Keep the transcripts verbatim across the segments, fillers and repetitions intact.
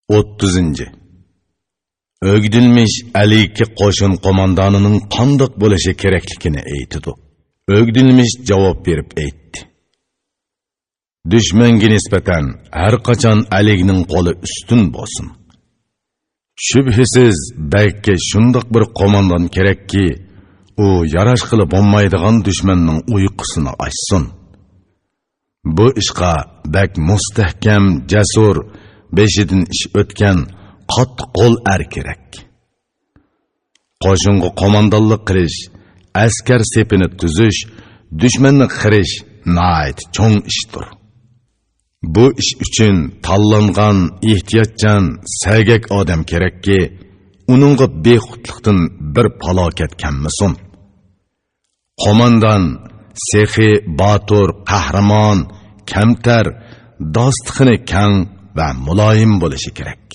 ئوتتۇزىنچى. ئۆگدۈلمىش ئەلىكى قوشۇن قوماندانىنىڭ قانداق بولۇشى كېرەكلىكىنى ئېيتىدۇ. ئۆگدۈلمىش جاۋاب بېرىپ ئېيتتى: دۈشمەنگە نىسبەتەن ھەر قاچان ئەلىگنىڭ قولى ئۈستۈن بولسۇن. شۈبھىسىز، بەگكە شۇنداق بىر قوماندان كېرەككى، ئۇ ياراشقىلى بولمايدىغان دۈشمەننىڭ ئۇيقۇسىنى ئاچسۇن. بۇ ئىشقا بەك مۇستەھكەم، جەسۇر، بېشىدىن ئىش ئۆتكەن، قاتتىق قول ئەر كېرەك. قوشۇنغا قوماندانلىق قىلىش، ئەسكەر سېپىنى تۈزۈش، دۈشمەننى قىرىش ناھايىتى چوڭ ئىشتۇر. بۇ ئىش ئۈچۈن تاللانغان، ئېھتىياتچان، سەگەك ئادەم كېرەككى، ئۇنىڭغا بىخۇدلۇقتىن بىر پالاكەت كەلمىسۇن. قوماندان سېخىي، باتۇر، قەھرىمان، كەمتەر، داستىخىنى كەڭ ۋە مۇلايىم بولۇشى كېرەك.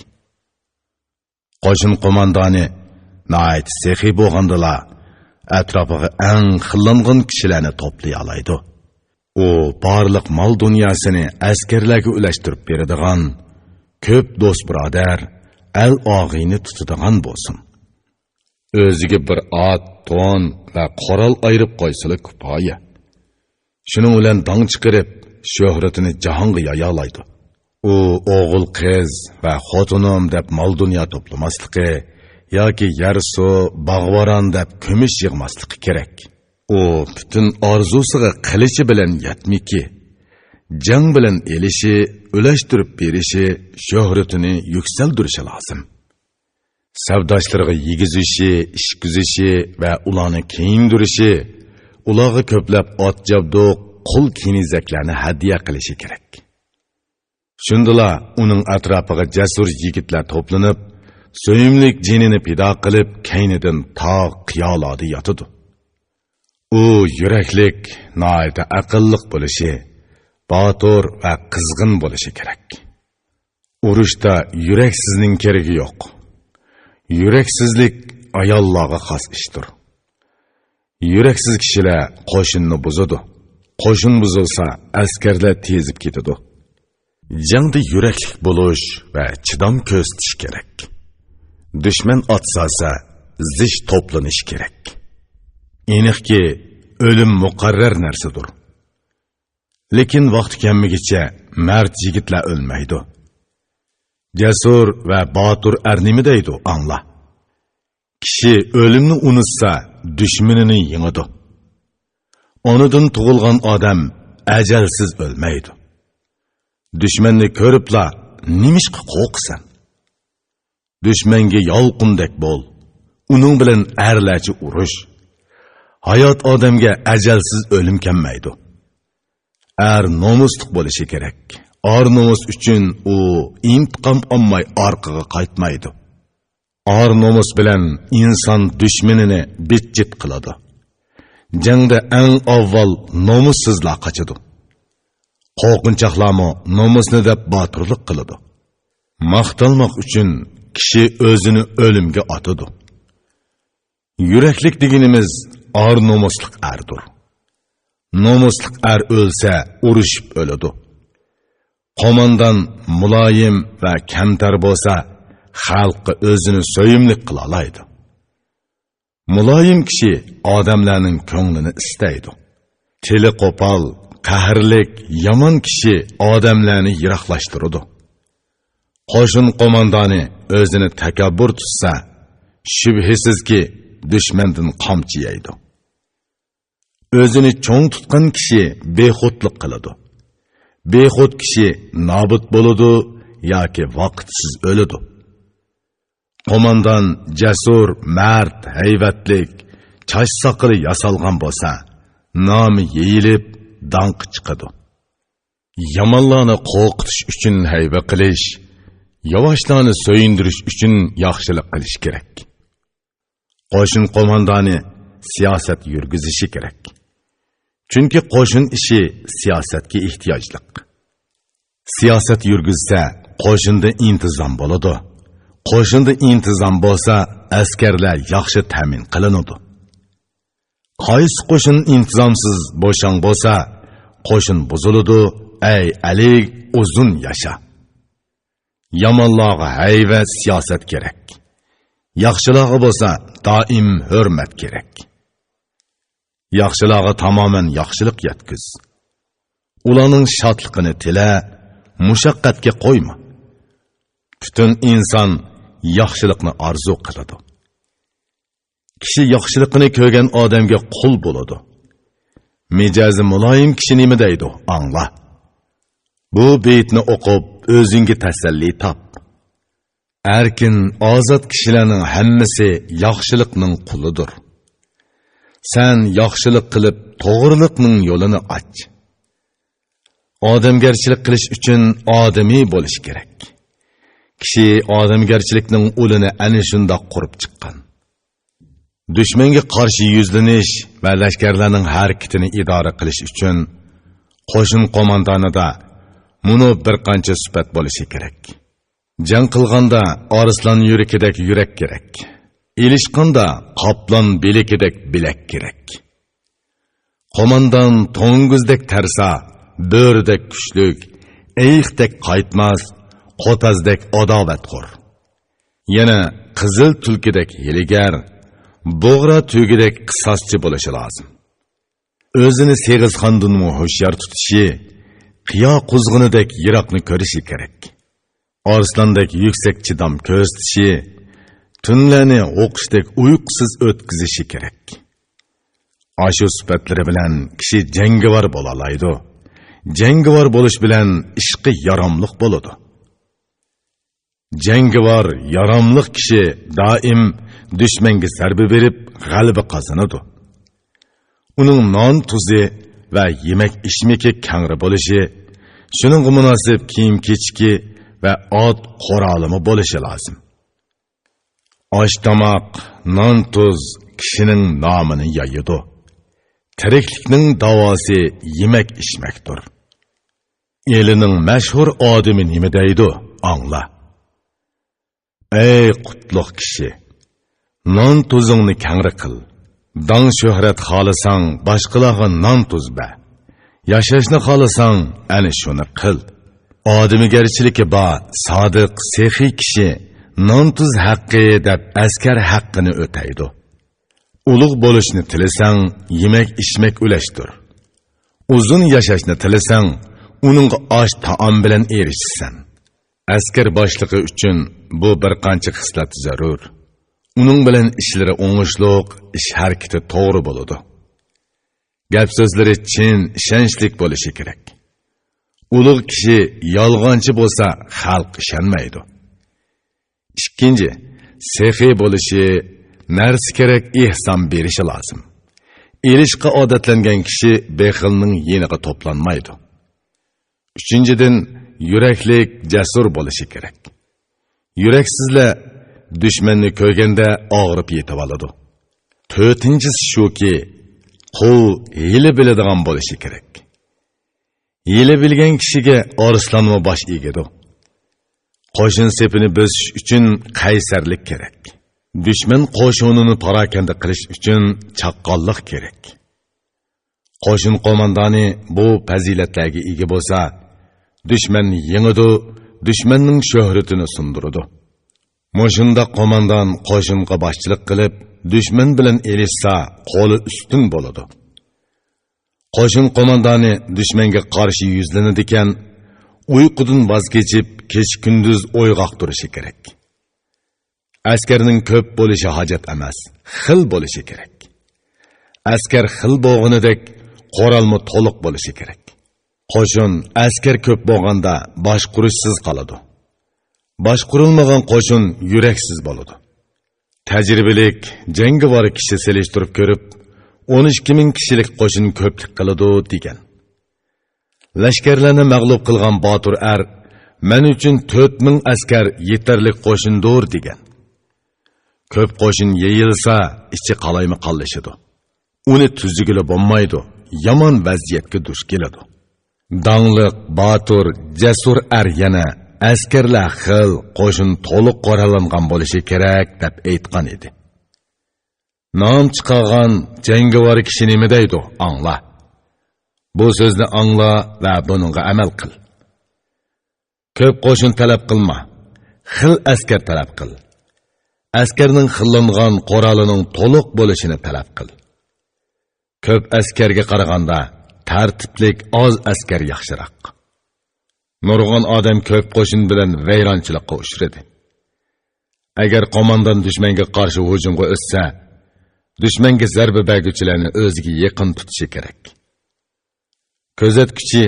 قوشۇن قوماندانى ناھايىتى سېخىي بولغاندىلا، ئەتراپىغا ئەڭ خىللانغان كىشىلەرنى توپلىيالايدۇ. ئۇ بارلىق مال-دۇنياسىنى ئەسكەرلەرگە ئۈلەشتۈرۈپ بېرىدىغان، كۆپ دوست-بۇرادەر، ئەل-ئاغىنە تۇتىدىغان بولسۇن. ئۆزىگە بىر ئات، تون ۋە قورال ئايرىپ قويسىلا كۇپايە. شۇنىڭ بىلەن داڭ چىقىرىپ، شۆھرىتىنى جاھانغا يايالايدۇ. ئۇ ئوغۇل-قىز ۋە خوتۇنۇم دەپ مال-دۇنيا توپلىماسلىقى ياكى يەر-سۇ، باغ-ۋاران دەپ كۈمۈش يىغماسلىقى كېرەك. ئۇ پۈتۈن ئارزۇسىغا قىلىچى بىلەن يەتمىكى، جەڭ بىلەن ئېلىشى، ئۈلەشتۈرۈپ بېرىشى، شۆھرىتىنى يۈكسەلدۈرۈشى لازىم. سەۋداشلىرىغا يېگۈزۈشى، ئىچكۈزۈشى ۋە ئۇلارنى كىيىندۈرۈشى، ئۇلارغا كۆپلەپ ئات-جابدۇق، قۇل-كېنىزەكلەرنى ھەدىيە قىلىشى كېرەك. شۇندىلا ئۇنىڭ ئەتراپىغا جەسۇر يىگىتلەر توپلىنىپ، سۆيۈملۈك جېنىنى پىدا قىلىپ، كەينىدىن تاغ، قىيالاردا ياتىدۇ. ئۇ يۈرەكلىك، ناھايىتى ئەقىللىق بولۇشى، باتۇر ۋە قىزغىن بولۇشى كېرەك. ئۇرۇشتا يۈرەكسىزنىڭ كېرىكى يوق. يۈرەكسىزلىك ئاياللارغا خاس ئىشتۇر. يۈرەكسىز كىشىلەر قوشۇننى بۇزىدۇ. قوشۇن بۇزۇلسا، ئەسكەرلەر تېزىپ كېتىدۇ. جەڭدە يۈرەكلىك بولۇش ۋە چىدام كۆرسىتىش كېرەك. دۈشمەن ئاتسالسا، زىچ توپلىنىش كېرەك. ئېنىقكى، ئۆلۈم مۇقەررەر نەرسىدۇر. لېكىن ۋاقتى كەلمىگىچە مەرد يىگىتلەر ئۆلمەيدۇ. جەسۇر ۋە باتۇر ئەر نېمە دەيدۇ، ئاڭلا. كىشى ئۆلۈمنى ئۇنتۇسا، دۈشمىنىنى يېڭىدۇ. ئانىدىن تۇغۇلغان ئادەم ئەجەلسىز ئۆلمەيدۇ. دۈشمەننى كۆرۈپلا، نېمىشقا قورقىسەن؟ دۈشمەنگە يالقۇندەك بول، ئۇنىڭ بىلەن ئەرلەرچە ئۇرۇش. ھايات ئادەمگە ئەجەلسىز ئۆلۈم كەلمەيدۇ. ئەر نومۇسلۇق بولۇشى كېرەك. ئار نومۇس ئۈچۈن ئۇ ئىنتىقام ئالماي ئارقىغا قايتمايدۇ. ئار نومۇس بىلەن ئىنسان دۈشمىنىنى بىت-جىت قىلىدۇ. جەڭدە ئەڭ ئاۋۋال نومۇسسىزلار قاچىدۇ. قورقۇنچاقلارمۇ نومۇسنى دەپ باتۇرلۇق قىلىدۇ. ماختالماق ئۈچۈن كىشى ئۆزىنى ئۆلۈمگە ئاتىدۇ. يۈرەكلىك دېگىنىمىز ئار نومۇسلۇق ئەردۇر. نومۇسلۇق ئەر ئۆلسە، ئۇرۇشۇپ ئۆلىدۇ. قوماندان مۇلايىم ۋە كەمتەر بولسا، خەلققە ئۆزىنى سۆيۈملۈك قىلالايدۇ. مۇلايىم كىشى ئادەملەرنىڭ كۆڭلىنى ئىستەيدۇ. تىلى قوپال، قەھەرلىك، يامان كىشى ئادەملەرنى يىراقلاشتۇرىدۇ. قوشۇن قوماندانى ئۆزىنى تەكەببۇر تۇتسا، شۈبھىسىزكى، دۈشمەندىن قامچا يەيدۇ. ئۆزىنى چوڭ تۇتقان كىشى بىخۇدلۇق قىلىدۇ. بىخۇد كىشى نابۇت بولىدۇ ياكى ۋاقىتسىز ئۆلىدۇ. قوماندان جەسۇر، مەرد، ھەيۋەتلىك، چاچ-ساقىلى ياسالغان بولسا، نامى يېيىلىپ، داڭقى چىقىدۇ. يامانلارنى قورقۇتۇش ئۈچۈن ھەيۋە قىلىش، ياۋاشلارنى سۆيۈندۈرۈش ئۈچۈن ياخشىلىق قىلىش كېرەك. قوشۇن قوماندانى سىياسەت يۈرگۈزۈشى كېرەك. چۈنكى قوشۇن ئىشى سىياسەتكە ئېھتىياجلىق. سىياسەت يۈرگۈزسە، قوشۇندا ئىنتىزام بولىدۇ. قوشۇندا ئىنتىزام بولسا، ئەسكەرلەر ياخشى تەمىن قىلىنىدۇ. قايسى قوشۇن ئىنتىزامسىز بوشاڭ بولسا، قوشۇن بۇزۇلىدۇ. ئەي ئەلى، ئۇزۇن ياشا! يامانلارغا ھەيۋە سىياسەت كېرەك. ياخشىلارغا بولسا دائىم ھۆرمەت كېرەك. ياخشىلارغا تامامەن ياخشىلىق يەتكۈز. ئۇلارنىڭ شادلىقىنى تىلە، مۇشەققەتكە قويما. پۈتۈن ئىنسان ياخشىلىقنى ئارزۇ قىلىدۇ. كىشى ياخشىلىقىنى كۆرگەن ئادەمگە قۇل بولىدۇ. مىجەزى مۇلايىم كىشى نېمە دەيدۇ، ئاڭلا. بۇ بېيىتنى ئوقۇپ، ئۆزۈڭگە تەسەللى تاپ. ئەركىن، ئازاد كىشىلەرنىڭ ھەممىسى ياخشىلىقنىڭ قۇلىدۇر. سەن ياخشىلىق قىلىپ، توغرىلىقنىڭ يولىنى ئاچ. ئادەمگەرچىلىك قىلىش ئۈچۈن ئادىمىي بولۇش كېرەك. كىشى ئادەمگەرچىلىكنىڭ ئۇلىنى ئەنە شۇنداق قۇرۇپ چىققان. دۈشمەنگە قارشى يۈزلىنىش ۋە لەشكەرلەرنىڭ ھەرىكىتىنى ئىدارە قىلىش ئۈچۈن قوشۇن قوماندانىدا مۇنۇ بىر قانچە سۈپەت بولۇشى كېرەك. جەڭ قىلغاندا ئارسلان يۈرىكىدەك يۈرەك كېرەك. ئېلىشقاندا قاپلان بىلىكىدەك بىلەك كېرەك. قوماندان توڭگۇزدەك تەرسا، بۆرىدەك كۈچلۈك، ئېيىقتەك قايتماس، قوتازدەك ئاداۋەتخور. يەنە قىزىل تۈلكىدەك ھىيلىگەر، بۇغرا تۈگىدەك قىساسچى بولۇشى لازىم. ئۆزىنى سېغىزخاندىنمۇ ھوشيار تۇتۇشى، قىيا قۇزغۇنىدەك يىراقنى كۆرۈشى كېرەك. ئارسلاندەك يۈكسەك چىدام كۆرسىتىشى، تۈنلەرنى ھوقۇشتەك ئۇيقۇسىز ئۆتكۈزۈشى كېرەك. ئاشۇ سۈپەتلىرى بىلەن كىشى جەڭگىۋار بولالايدۇ. جەڭگىۋار بولۇش بىلەن ئىشقا ياراملىق بولىدۇ. جەڭگىۋار، ياراملىق كىشى دائىم دۈشمەنگە زەربە بېرىپ، غەلىبە قازىنىدۇ. ئۇنىڭ نان تۇزى ۋە يېمەك ئىچمىكى كەڭرى بولۇشى، شۇنىڭغا مۇناسىپ كىيىم كېچىكى ۋە ئات قورالىمۇ بولۇشى لازىم. ئاش تاماق، نان تۇز كىشىنىڭ نامىنى يايىدۇ. تىرىكلىكنىڭ داۋاسى يېمەك ئىچمەكتۇر. ئېلىنىڭ مەشھۇر ئادىمى نېمە دەيدۇ، ئاڭلا. ئەي قۇتلۇق كىشى! نان تۇزۇڭنى كەڭرى قىل. داڭ شۆھرەت خالىساڭ، باشقىلارغا نان تۇز بەر. ياشاشنى خالىساڭ، ئەنە شۇنى قىل. ئادىمىگەرچىلىكى بار، سادىق، سېخىي كىشى نان تۇز ھەققى دەپ ئەسكەر ھەققىنى ئۆتەيدۇ. ئۇلۇغ بولۇشنى تىلىسەڭ، يېمەك ئىچمەك ئۈلەشتۈر. ئۇزۇن ياشاشنى تىلىسەڭ، ئۇنىڭغا ئاش تائام بىلەن ئېرىشىسەن. ئەسكەر باشلىقى ئۈچۈن بۇ بىر قانچە خىسلەت زەرۇر. ئۇنىڭ بىلەن ئىشلىرى ئوڭۇشلۇق، ئىش ھەرىكىتى توغرا بولىدۇ. گەپ سۆزلىرى چىن، ئىشەنچلىك بولۇشى كېرەك. ئۇلۇغ كىشى يالغانچى بولسا، خەلق ئىشەنمەيدۇ. ئىككىنچى، سېخىي بولۇشى، نەرسە كېرەك ئېھسان بېرىشى لازىم. ئېلىشقا ئادەتلەنگەن كىشى بېخىلنىڭ يېنىغا توپلانمايدۇ. ئۈچىنچىدىن، يۈرەكلىك، جەسۇر بولۇشى كېرەك. يۈرەكسىزلەر دۈشمەننى كۆرگەندە ئاغرىپ يېتىۋالىدۇ. تۆتىنچىسى شۇكى، قۇل ھىيلە بىلىدىغان بولۇشى كېرەك. ھىيلە بىلگەن كىشىگە ئارسلانمۇ باش ئېگىدۇ. قوشۇن سېپىنى بۆسۈش ئۈچۈن قەيسەرلىك كېرەك. دۈشمەن قوشۇنىنى پاراكەندە قىلىش ئۈچۈن چاققانلىق كېرەك. قوشۇن قوماندانى بۇ پەزىلەتلەرگە ئىگە بولسا، دۈشمەننى يېڭىدۇ، دۈشمەننىڭ شۆھرىتىنى سۇندۇرىدۇ. مۇشۇنداق قوماندان قوشۇنغا باشچىلىق قىلىپ، دۈشمەن بىلەن ئېلىشسا، قولى ئۈستۈن بولىدۇ. قوشۇن قوماندانى دۈشمەنگە قارشى يۈزلىنىدىكەن، ئۇيقۇدىن ۋاز كېچىپ، كېچە-كۈندۈز ئويغاق تۇرۇشى كېرەك. ئەسكەرنىڭ كۆپ بولۇشى ھاجەت ئەمەس، خىل بولۇشى كېرەك. ئەسكەر خىل بولغىنىدەك، قورالمۇ تولۇق بولۇشى كېرەك. قوشۇن، ئەسكەر كۆپ بولغاندا باشقۇرۇشسىز قالىدۇ. باشقۇرۇلمىغان قوشۇن يۈرەكسىز بولىدۇ. تەجرىبىلىك جەڭگىۋار كىشى سېلىشتۇرۇپ كۆرۈپ، «ئون ئىككى مىڭ كىشىلىك قوشۇن كۆپلۈك قىلىدۇ» دېگەن. لەشكەرلەرنى مەغلۇپ قىلغان باتۇر ئەر، «مەن ئۈچۈن تۆت مىڭ ئەسكەر يېتەرلىك قوشۇندۇر» دېگەن. كۆپ قوشۇن يېيىلسا، ئىچى قالايمىقانلىشىدۇ. ئۇنى تۈزىگىلى بولمايدۇ، يامان ۋەزىيەتكە دۇچ كېلىدۇ. داڭلىق، باتۇر، جەسۇر ئەر يەنە «ئەسكەرلەر خىل، قوشۇن تولۇق قوراللانغان بولۇشى كېرەك» دەپ ئېيتقان ئىدى. نام چىقارغان جەڭگىۋار كىشى نېمە دەيدۇ، ئاڭلا. بۇ سۆزنى ئاڭلا ۋە بۇنىڭغا ئەمەل قىل. كۆپ قوشۇن تەلەپ قىلما، خىل ئەسكەر تەلەپ قىل. ئەسكەرنىڭ خىللانغان قورالىنىڭ تولۇق بولۇشىنى تەلەپ قىل. كۆپ ئەسكەرگە قارىغاندا تەرتىپلىك ئاز ئەسكەر ياخشىراق. نۇرغۇن ئادەم كۆپ قوشۇن بىلەن ۋەيرانچىلىققا ئۇچرىدى. ئەگەر قوماندان دۈشمەنگە قارشى ھۇجۇمغا ئۆتسە، دۈشمەنگە زەربە بەرگۈچىلەرنى ئۆزىگە يېقىن تۇتۇشى كېرەك. كۆزەتكۈچى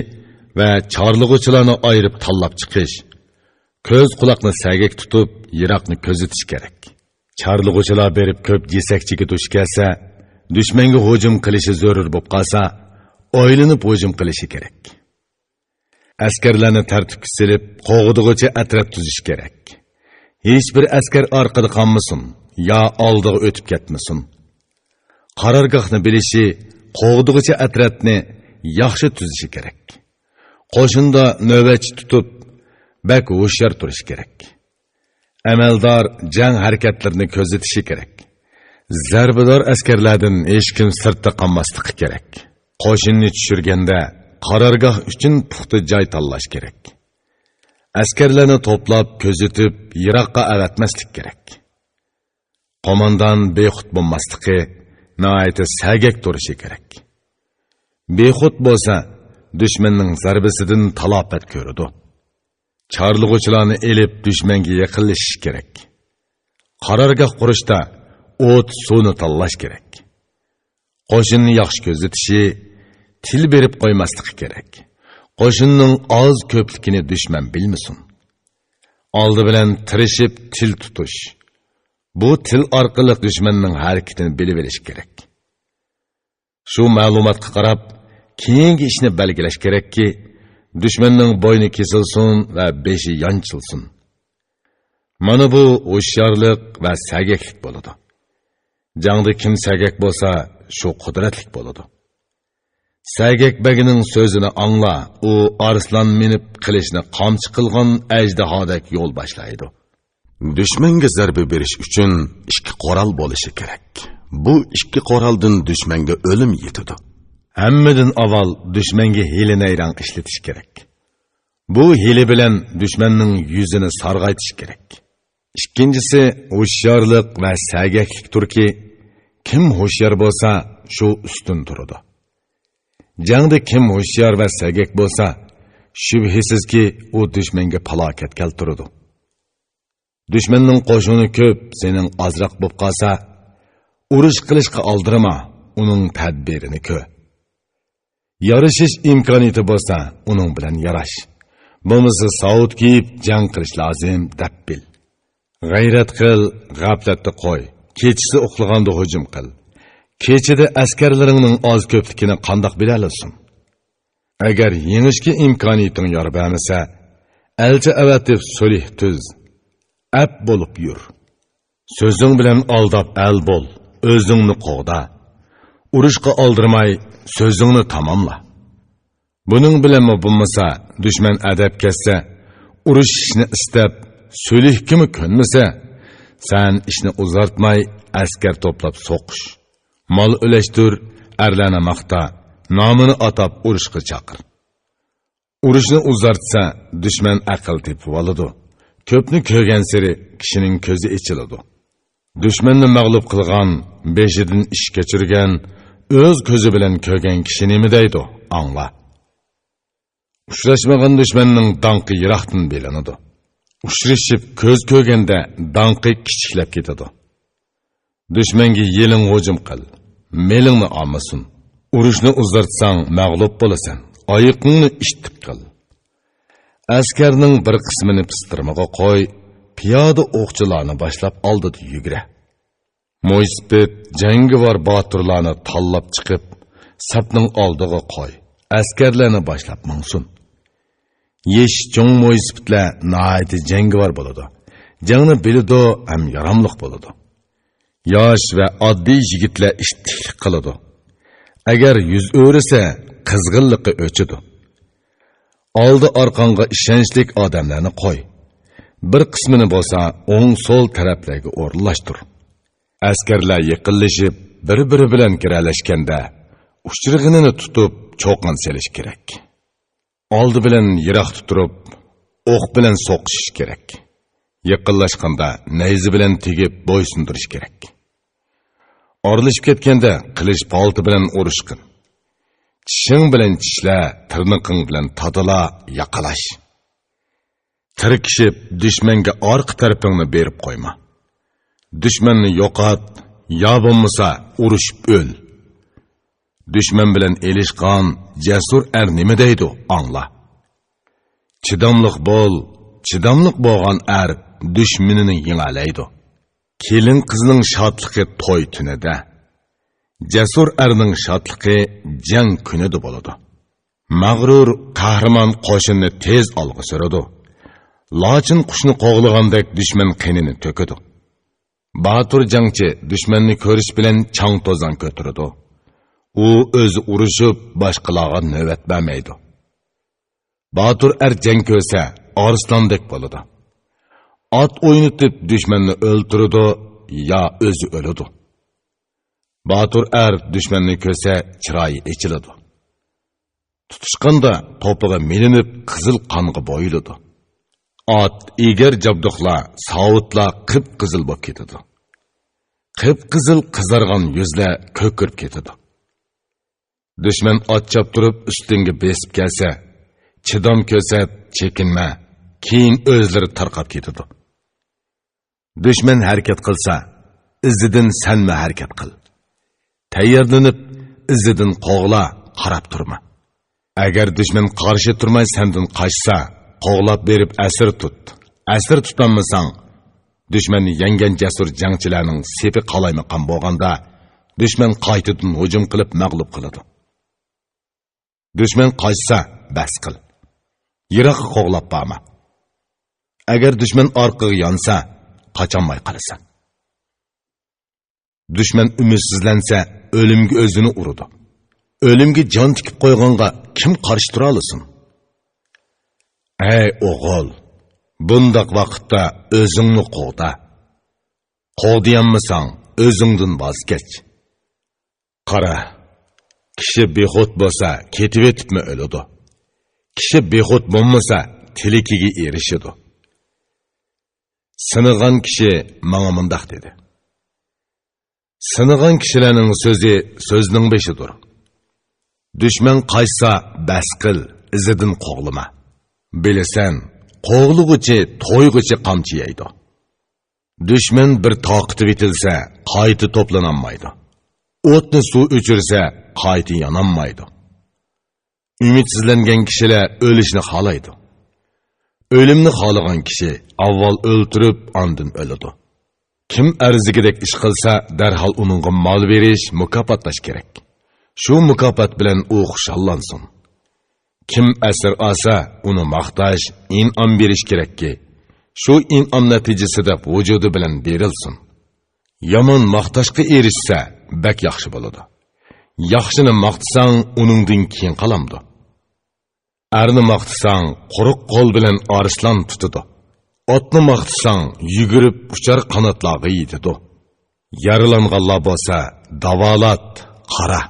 ۋە چارلىغۇچىلارنى ئايرىپ تاللاپ چىقىش، كۆز قۇلاقنى سەگەك تۇتۇپ، يىراقنى كۆزىتىش كېرەك. چارلىغۇچىلار بېرىپ كۆپ جېسەكچىگە دۇچ كەلسە، دۈشمەنگە ھۇجۇم قىلىشى زۆرۈر بولۇپ قالسا، ئويلىنىپ ھۇجۇم قىلىشى كېرەك. ئەسكەرلەرنى تەرتىپكە سېلىپ، قوغدىغۇچى ئەترەت تۈزۈش كېرەك. ھېچبىر ئەسكەر ئارقىدا قالمىسۇن يا ئالدىغا ئۆتۈپ كەتمىسۇن. قارارگاھنى بىلىشى، قوغدىغۇچى ئەترەتنى ياخشى تۈزۈشى كېرەك. قوشۇندا نۆۋەتچى تۇتۇپ، بەك ھوشيار تۇرۇشى كېرەك. ئەمەلدار جەڭ ھەرىكەتلىرىنى كۆزىتىشى كېرەك. زەربىدار ئەسكەرلەردىن ھېچكىم سىرتتا قالماسلىقى كېرەك. قوشۇننى چۈشۈرگەندە قارارگاھ ئۈچۈن پۇختا جاي تاللاش كېرەك. ئەسكەرلەرنى توپلاپ، كۆزىتىپ، يىراققا ئەۋەتمەسلىك كېرەك. قوماندان بىخۇد بولماسلىقى، ناھايىتى سەگەك تۇرۇشى كېرەك. بىخۇد بولسا، دۈشمەننىڭ زەربىسىدىن تالاپەت كۆرىدۇ. چارلىغۇچىلارنى ئېلىپ، دۈشمەنگە يېقىنلىشىش كېرەك. قارارگاھ قۇرۇشتا ئوت، سۇنى تاللاش كېرەك. قوشۇننى ياخشى كۆزىتىشى، تىل بېرىپ قويماسلىقى كېرەك. قوشۇننىڭ ئاز كۆپلۈكىنى دۈشمەن بىلمىسۇن. ئالدى بىلەن تىرىشىپ تىل تۇتۇش. بۇ تىل ئارقىلىق دۈشمەننىڭ ھەرىكىتىنى بىلىۋېلىش كېرەك. شۇ مەلۇماتقا قاراپ، كېيىنكى ئىشنى بەلگىلەش كېرەككى، دۈشمەننىڭ بوينى كېسىلسۇن ۋە بېشى يانچىلسۇن. مانا بۇ ھوشيارلىق ۋە سەگەكلىك بولىدۇ. جەڭدە كىم سەگەك بولسا، شۇ قۇدرەتلىك بولىدۇ. سەگەك بەگنىڭ سۆزىنى ئاڭلا، ئۇ ئارسلان مىنىپ قىلىچنى قامچا قىلغان ئەجدىھادەك يول باشلايدۇ. دۈشمەنگە زەربە بېرىش ئۈچۈن ئىككى قورال بولۇشى كېرەك. بۇ ئىككى قورالدىن دۈشمەنگە ئۆلۈم يېتىدۇ. ھەممىدىن ئاۋۋال دۈشمەنگە ھىيلە-نەيرەڭ ئىشلىتىش كېرەك. بۇ ھىيلە بىلەن دۈشمەننىڭ يۈزىنى سارغايتىش كېرەك. ئىككىنچىسى، ھوشيارلىق ۋە سەگەكلىكتۇركى، كىم ھوشيار بولسا، شۇ ئۈستۈن تۇرىدۇ. جەڭدە كىم ھوشيار ۋە سەگەك بولسا، شۈبھىسىزكى، ئۇ دۈشمەنگە پالاكەت كەلتۈرىدۇ. دۈشمەننىڭ قوشۇنى كۆپ، سېنىڭ ئازراق بولۇپ قالسا، ئۇرۇش قىلىشقا ئالدىرىما، ئۇنىڭ تەدبىرىنى كۆر. يارىشىش ئىمكانىيىتى بولسا، ئۇنىڭ بىلەن ياراش. بولمىسا ساۋۇت كىيىپ جەڭ قىلىش لازىم، دەپ بىل. غەيرەت قىل، غەپلەتتە قوي. كېچىسى ئۇخلىغاندا ھۇجۇم قىل. كېچىدە ئەسكەرلىرىڭنىڭ ئاز كۆپلۈكىنى قانداق بىلەلىسۇن؟ ئەگەر يېڭىشكە ئىمكانىيىتىڭ يار بەرمىسە، ئەلچى ئەۋەتىپ سۈلھ تۈز. ئەپ بولۇپ يۈر. سۆزۈڭ بىلەن ئالداپ ئەل بول، ئۆزۈڭنى قوغدا. ئۇرۇشقا ئالدىرىماي، سۆزۈڭنى تاماملا. بۇنىڭ بىلەنمۇ بولمىسا، دۈشمەن ئەدەپ كەتسە، ئۇرۇشۇشنى ئىستەپ، سۈلھكىمۇ كۆنمىسە، سەن ئىشنى ئۇزارتماي، ئەسكەر توپلاپ سوقۇش. مال ئۈلەشتۈر، ئەرلەرنى ماختا، نامىنى ئاتاپ ئۇرۇشقا چاقىر. ئۇرۇشنى ئۇزارتسا، دۈشمەن ئەقىل تېپىۋالىدۇ. كۆپنى كۆرگەنسېرى كىشىنىڭ كۆزى ئېچىلىدۇ. دۈشمەننى مەغلۇپ قىلغان بېشىدىن ئىش كەچۈرگەن، ئۆز كۆزى بىلەن كۆرگەن كىشى نېمە دەيدۇ، ئاڭلا. ئۇچراشمىغان دۈشمەننىڭ داڭقى يىراقتىن بىلىنىدۇ. ئۇچرىشىپ كۆز كۆرگەندە داڭقى كىچىكلەپ كېتىدۇ. دۈشمەنگە يېلىڭ ھۇجۇم قىل، مېلىڭنى ئالمىسۇن. ئۇرۇشنى ئۇزارتساڭ مەغلۇپ بولىسەن، ئايىقىڭنى ئىتتىك قىل. ئەسكەرنىڭ بىر قىسمىنى پىستىرمىغا قوي، پىيادە ئوقچىلارنى باشلاپ ئالدىدا يۈگرە. مويسىپىت، جەڭگىۋار باتۇرلارنى تاللاپ چىقىپ، سەپنىڭ ئالدىغا قوي، ئەسكەرلەرنى باشلاپ ماڭسۇن. يېشى چوڭ مويسىپىتلەر ناھايىتى جەڭگىۋار بولىدۇ، جەڭنى بىلىدۇ ھەم ياراملىق بولىدۇ. ياش ۋە ئاددىي يىگىتلەر ئىتتىكلىك قىلىدۇ. ئەگەر يۈز ئۆرۈسە، قىزغىنلىقى ئۆچىدۇ. ئالدى ئارقاڭغا ئىشەنچلىك ئادەملەرنى قوي. بىر قىسمىنى بولسا ئوڭ سول تەرەپلەرگە ئورۇنلاشتۇر. ئەسكەرلەر يېقىنلىشىپ، بىر-بىرى بىلەن گىرەلەشكەندە، ئۇچرىغىنىنى تۇتۇپ، چوقان سېلىش كېرەك. ئالدى بىلەن يىراقتا تۇرۇپ، ئوق بىلەن سوقۇشۇش كېرەك. يېقىنلاشقاندا نەيزە بىلەن تېگىپ بويسۇندۇرۇش كېرەك. ئارىلىشىپ كەتكەندە قىلىچ پالتا بىلەن ئۇرۇشقىن. چىشىڭ بىلەن چىشلە، تىرنىقىڭ بىلەن تاتىلا، ياقىلاش. تىركىشىپ، دۈشمەنگە ئارقا تەرىپىڭنى بېرىپ قويما. دۈشمەننى يوقات، يا بولمىسا ئۇرۇشۇپ ئۆل. دۈشمەن بىلەن ئېلىشقان جەسۇر ئەر نېمە دەيدۇ، ئاڭلا. چىداملىق بول، چىداملىق بولغان ئەر دۈشمىنىنى يېڭەلەيدۇ. كېلىن قىزنىڭ شادلىقى توي تۈنىدە. جەسۇر ئەرنىڭ شادلىقى جەڭ كۈنىدە بولىدۇ. مەغرۇر قەھرىمان قوشۇننى تېز ئالغا سۈرىدۇ. لاچىن قۇشنى قوغلىغاندەك دۈشمەن قېنىنى تۆكىدۇ. باتۇر جەڭچى دۈشمەننى كۆرۈش بىلەن چاڭ-توزان كۆتۈرىدۇ. ئۇ ئۆزى ئۇرۇشۇپ، باشقىلارغا نۆۋەت بەرمەيدۇ. باتۇر ئەر جەڭ كۆرسە، ئارسلاندەك بولىدۇ. ئات ئوينىتىپ دۈشمەننى ئۆلتۈرىدۇ يا ئۆزى ئۆلىدۇ. باتۇر ئەر دۈشمەننى كۆرسە، چىرايى ئېچىلىدۇ. تۇتۇشقاندا توپىغا مىلىنىپ، قىزىل قانغا بويىلىدۇ. ئات، ئېگەر جابدۇقلار، ساۋۇتلار قىپقىزىل بولۇپ كېتىدۇ. قىپقىزىل قىزارغان يۈزلەر كۆكىرىپ كېتىدۇ. دۈشمەن ئات چاپتۇرۇپ ئۈستۈڭگە بېسىپ كەلسە، چىدام كۆرسەت، چېكىنمە، كېيىن ئۆزلىرى تارقاپ كېتىدۇ. دۈشمەن ھەرىكەت قىلسا، ئىزىدىن سەنمۇ ھەرىكەت قىل. تەييارلىنىپ، ئىزىدىن قوغلا، قاراپ تۇرما. ئەگەر دۈشمەن قارشى تۇرماي سەندىن قاچسا، قوغلاپ بېرىپ ئەسىر تۇت. ئەسىر تۇتالمىساڭ، دۈشمەننى يەڭگەن جەسۇر جەڭچىلەرنىڭ سېپى قالايمىقان بولغاندا، دۈشمەن قايتىدىن ھۇجۇم قىلىپ مەغلۇپ قىلىدۇ. دۈشمەن قاچسا، بەس قىل. يىراققا قوغلاپ بارما. ئەگەر دۈشمەن ئارقىغا يانسا، قاچالماي قالىسەن. دۈشمەن ئۈمىدسىزلەنسە، ئۆلۈمگە ئۆزىنى ئۇرىدۇ. ئۆلۈمگە جان تىكىپ قويغانغا كىم قارشى تۇرالىسۇن؟ ئەي ئوغۇل، بۇنداق ۋاقىتتا ئۆزۈڭنى قوغدا. قوغدىيالمىساڭ، ئۆزۈڭدىن ۋاز كەچ. قارا، كىشى بىخۇد بولسا، كېتىۋېتىپمۇ ئۆلىدۇ. كىشى بىخۇد بولمىسا، تىلىكىگە ئېرىشىدۇ. سىنىغان كىشى ماڭا مۇنداق دېدى: سىنىغان كىشىلەرنىڭ سۆزى سۆزنىڭ بېشىدۇر. دۈشمەن قاچسا، بەس قىل، ئىزىدىن قوغلىما. بىلىسەن، قوغلىغۇچى تويغۇچە قامچا يەيدۇ. دۈشمەن بىر تارقىتىۋېتىلسە، قايتا توپلىنالمايدۇ. ئوتنى سۇ ئۆچۈرسە، قايتا يانالمايدۇ. ئۈمىدسىزلەنگەن كىشىلەر ئۆلۈشنى خالايدۇ. ئۆلۈمنى خالىغان كىشى ئاۋۋال ئۆلتۈرۈپ، ئاندىن ئۆلىدۇ. كىم ئەرزىگىدەك ئىش قىلسا، دەرھال ئۇنىڭغا مال بېرىش، مۇكاپاتلاش كېرەك. شۇ مۇكاپات بىلەن ئۇ خۇشاللانسۇن. كىم ئەسىر ئالسا، ئۇنى ماختاش، ئىنئام بېرىش كېرەككى، شۇ ئىنئام نەتىجىسىدە ۋۇجۇدى بىلەن بېرىلسۇن. يامان ماختاشقا ئېرىشسە، بەك ياخشى بولىدۇ. ياخشىنى ماختىساڭ، ئۇنىڭدىن كېيىن قالامدۇ؟ ئەرنى ماختىساڭ، قۇرۇق قول بىلەن ئارسلان تۇتىدۇ. ئاتنى ماختىساڭ، يۈگۈرۈپ ئۇچار قاناتلارغا يېتىدۇ. يارىلانغانلار بولسا، داۋالات، قارا.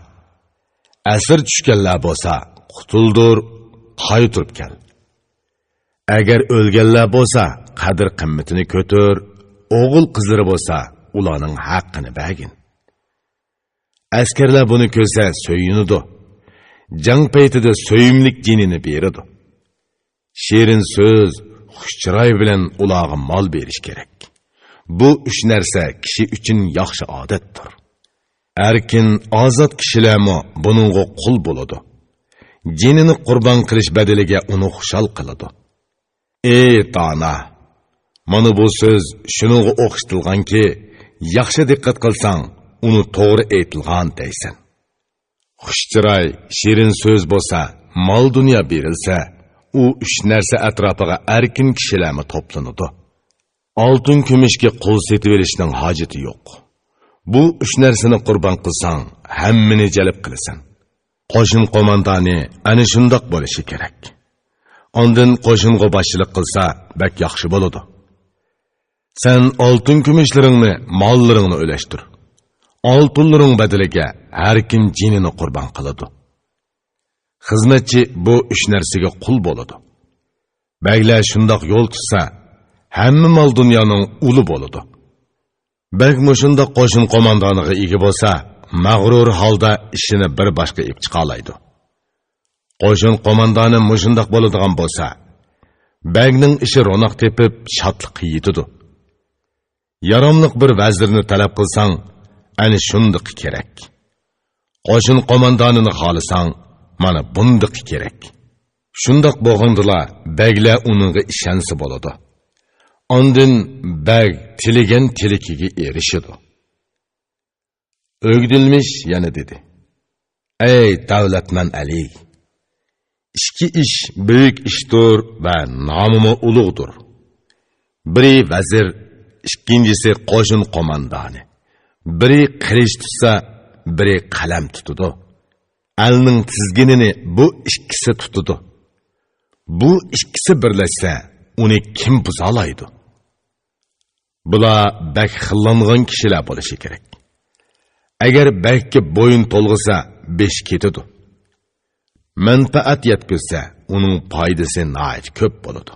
ئەسىر چۈشكەنلەر بولسا، قۇتۇلدۇر، قايتۇرۇپ كەل. ئەگەر ئۆلگەنلەر بولسا، قەدىر-قىممىتىنى كۆتۈر، ئوغۇل-قىزلىرى بولسا، ئۇلارنىڭ ھەققىنى بەرگىن. ئەسكەرلەر بۇنى كۆرسە سۆيۈنىدۇ. جەڭ پەيتىدە سۆيۈملۈك جېنىنى بېرىدۇ. شېرىن سۆز، خۇش چىراي بىلەن ئۇلارغا مال بېرىش كېرەك. بۇ ئۈچ نەرسە كىشى ئۈچۈن ياخشى ئادەتتۇر. ئەركىن، ئازاد كىشىلەرمۇ بۇنىڭغا قۇل بولىدۇ. جېنىنى قۇربان قىلىش بەدىلىگە ئۇنى خۇشال قىلىدۇ. ئى دانا! مانا بۇ سۆز شۇنىڭغا ئوخشىتىلغانكى، ياخشى دىققەت قىلساڭ، ئۇنى توغرا ئېيتىلغان دەيسەن. خۇش چىراي، شېرىن سۆز بولسا، مال-دۇنيا بېرىلسە، ئۇ ئۈچ نەرسە ئەتراپىغا ئەركىن كىشىلەرمۇ توپلىنىدۇ. ئالتۇن-كۈمۈشكە قۇل سېتىۋېلىشنىڭ ھاجىتى يوق. بۇ ئۈچ نەرسىنى قۇربان قىلساڭ، ھەممىنى جەلپ قىلىسەن. قوشۇن قوماندانى ئەنە شۇنداق بولۇشى كېرەك. ئاندىن قوشۇنغا باشچىلىق قىلسا، بەك ياخشى بولىدۇ. سەن ئالتۇن-كۈمۈشلىرىڭنى، ماللىرىڭنى ئۈلەشتۈر. ئالتۇنلىرىڭ بەدىلىگە ھەركىم جېنىنى قۇربان قىلىدۇ. خىزمەتچى بۇ ئۈچ نەرسىگە قۇل بولىدۇ. بەگلەر شۇنداق يول تۇتسا، ھەممە مال-دۇنيانىڭ ئۇلى بولىدۇ. بەگ مۇشۇنداق قوشۇن قوماندانىغا ئىگە بولسا، مەغرۇر ھالدا ئىشىنى بىر باشقا ئېلىپ چىقالايدۇ. قوشۇن قوماندانى مۇشۇنداق بولىدىغان بولسا، بەگنىڭ ئىشى روناق تېپىپ، شادلىققا يېتىدۇ. ياراملىق بىر ۋەزىرنى تەلەپ قىلساڭ، ئەنە شۇندىقى كېرەك. قوشۇن قوماندانىنى خالىساڭ، مانا بۇندىقى كېرەك. شۇنداق بولغاندىلا، بەگلەر ئۇنىڭغا ئىشەنسە بولىدۇ. ئاندىن بەگ تىلىگەن تىلىكىگە ئېرىشىدۇ. ئۆگدۈلمىش يەنە دېدى: ئەي دەۋلەتمەن ئەلى! ئىككى ئىش بۈيۈك ئىشتۇر ۋە نامىمۇ ئۇلۇغدۇر. بىرى ۋەزىر، ئىككىنچىسى قوشۇن قوماندانى. بىرى قىلىچ تۇتسا، بىرى قەلەم تۇتىدۇ. ئەلنىڭ تىزگىنىنى بۇ ئىككىسى تۇتىدۇ. بۇ ئىككىسى بىرلەشسە، ئۇنى كىم بۇزالايدۇ؟ بۇلار بەك خىللانغان كىشىلەر بولۇشى كېرەك. ئەگەر بەگكە بويۇن تولغىسا، بېشى كېتىدۇ. مەنپەئەت يەتكۈزسە، ئۇنىڭ پايدىسى ناھايىتى كۆپ بولىدۇ.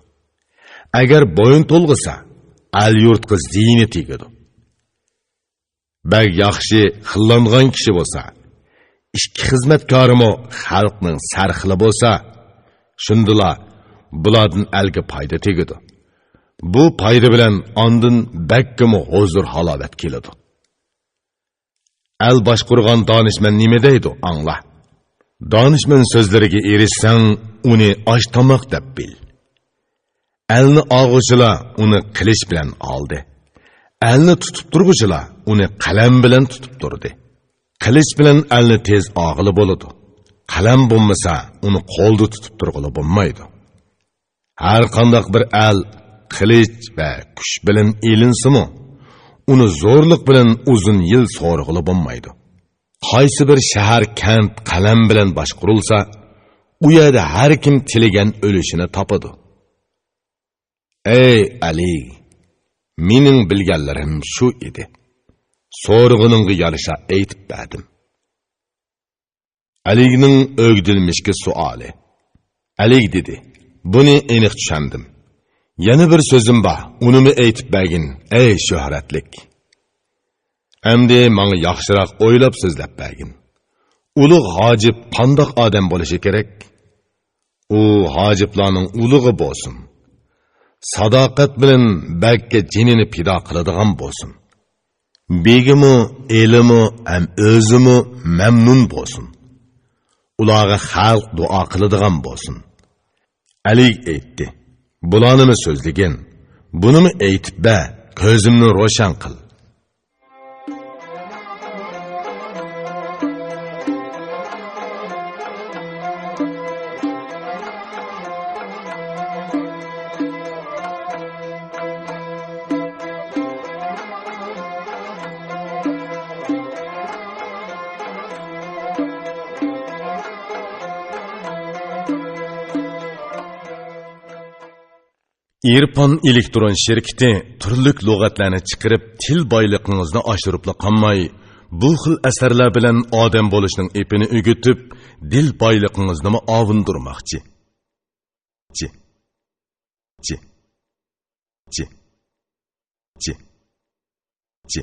ئەگەر بويۇن تولغىسا، ئەل-يۇرتقا زىيىنى تېگىدۇ. بەگ ياخشى خىللانغان كىشى بولسا، ئىككى خىزمەتكارىمۇ خەلقنىڭ سەرخىلى بولسا، شۇندىلا بۇلاردىن ئەلگە پايدا تېگىدۇ. بۇ پايدا بىلەن ئاندىن بەگكىمۇ ھۇزۇر-ھالاۋەت كېلىدۇ. ئەل باشقۇرغان دانىشمەن نېمە دەيدۇ، ئاڭلا. دانىشمەن سۆزلىرىگە ئېرىشسەڭ، ئۇنى ئاش-تاماق دەپ بىل. ئەلنى ئالغۇچىلار ئۇنى قىلىچ بىلەن ئالدى. ئەلنى تۇتۇپ تۇرغۇچىلار ئۇنى قەلەم بىلەن تۇتۇپ تۇردى. قىلىچ بىلەن ئەلنى تېز ئالغىلى بولىدۇ. قەلەم بولمىسا، ئۇنى قولدا تۇتۇپ تۇرغىلى بولمايدۇ. ھەر قانداق بىر ئەل قىلىچ ۋە كۈچ بىلەن ئېلىنسىمۇ، ئۇنى زورلۇق بىلەن ئۇزۇن يىل سورىغىلى بولمايدۇ. قايسى بىر شەھەر، كەنت قەلەم بىلەن باشقۇرۇلسا، ئۇ يەردە ھەر كىم تىلىگەن ئۈلۈشىنى تاپىدۇ. ئەي ئەلى، مېنىڭ بىلگەنلىرىم شۇ ئىدى. سورىغىنىڭغا يارىشا ئېيتىپ بەردىم. ئەلىگنىڭ ئۆگدۈلمىشكە سوئالى. ئەلىگ دېدى: بۇنى ئېنىق چۈشەندىم. يەنە بىر سۆزۈم بار، ئۇنىمۇ ئېيتىپ بەرگىن، ئەي شۆھرەتلىك. ئەمدى ماڭا ياخشىراق ئويلاپ سۆزلەپ بەرگىن. ئۇلۇغ ھاجىپ قانداق ئادەم بولۇشى كېرەك؟ ئۇ ھاجىپلارنىڭ ئۇلۇغى بولسۇن. ساداقەت بىلەن بەگكە جېنىنى پىدا قىلىدىغان بولسۇن. بېگىمۇ، ئېلىمۇ ھەم ئۆزىمۇ مەمنۇن بولسۇن. ئۇلارغا خەلق دۇئا قىلىدىغان بولسۇن. ئەلىگ ئېيتتى: بۇلارنىمۇ سۆزلىگىن، بۇنىمۇ ئېيتىپ بەر، كۆزۈمنى روشەن قىل. ئېرپان ئېلېكترون شىركىتى تۈرلۈك لۇغەتلەرنى چىقىرىپ، تىل بايلىقىڭىزنى ئاشۇرۇپلا قالماي، بۇ خىل ئەسەرلەر بىلەن ئادەم بولۇشنىڭ ئېپىنى ئۆگىتىپ، دىل بايلىقىڭىزنىمۇ ئاۋۇندۇرماقچى. چى. چى. چى. چى. چى.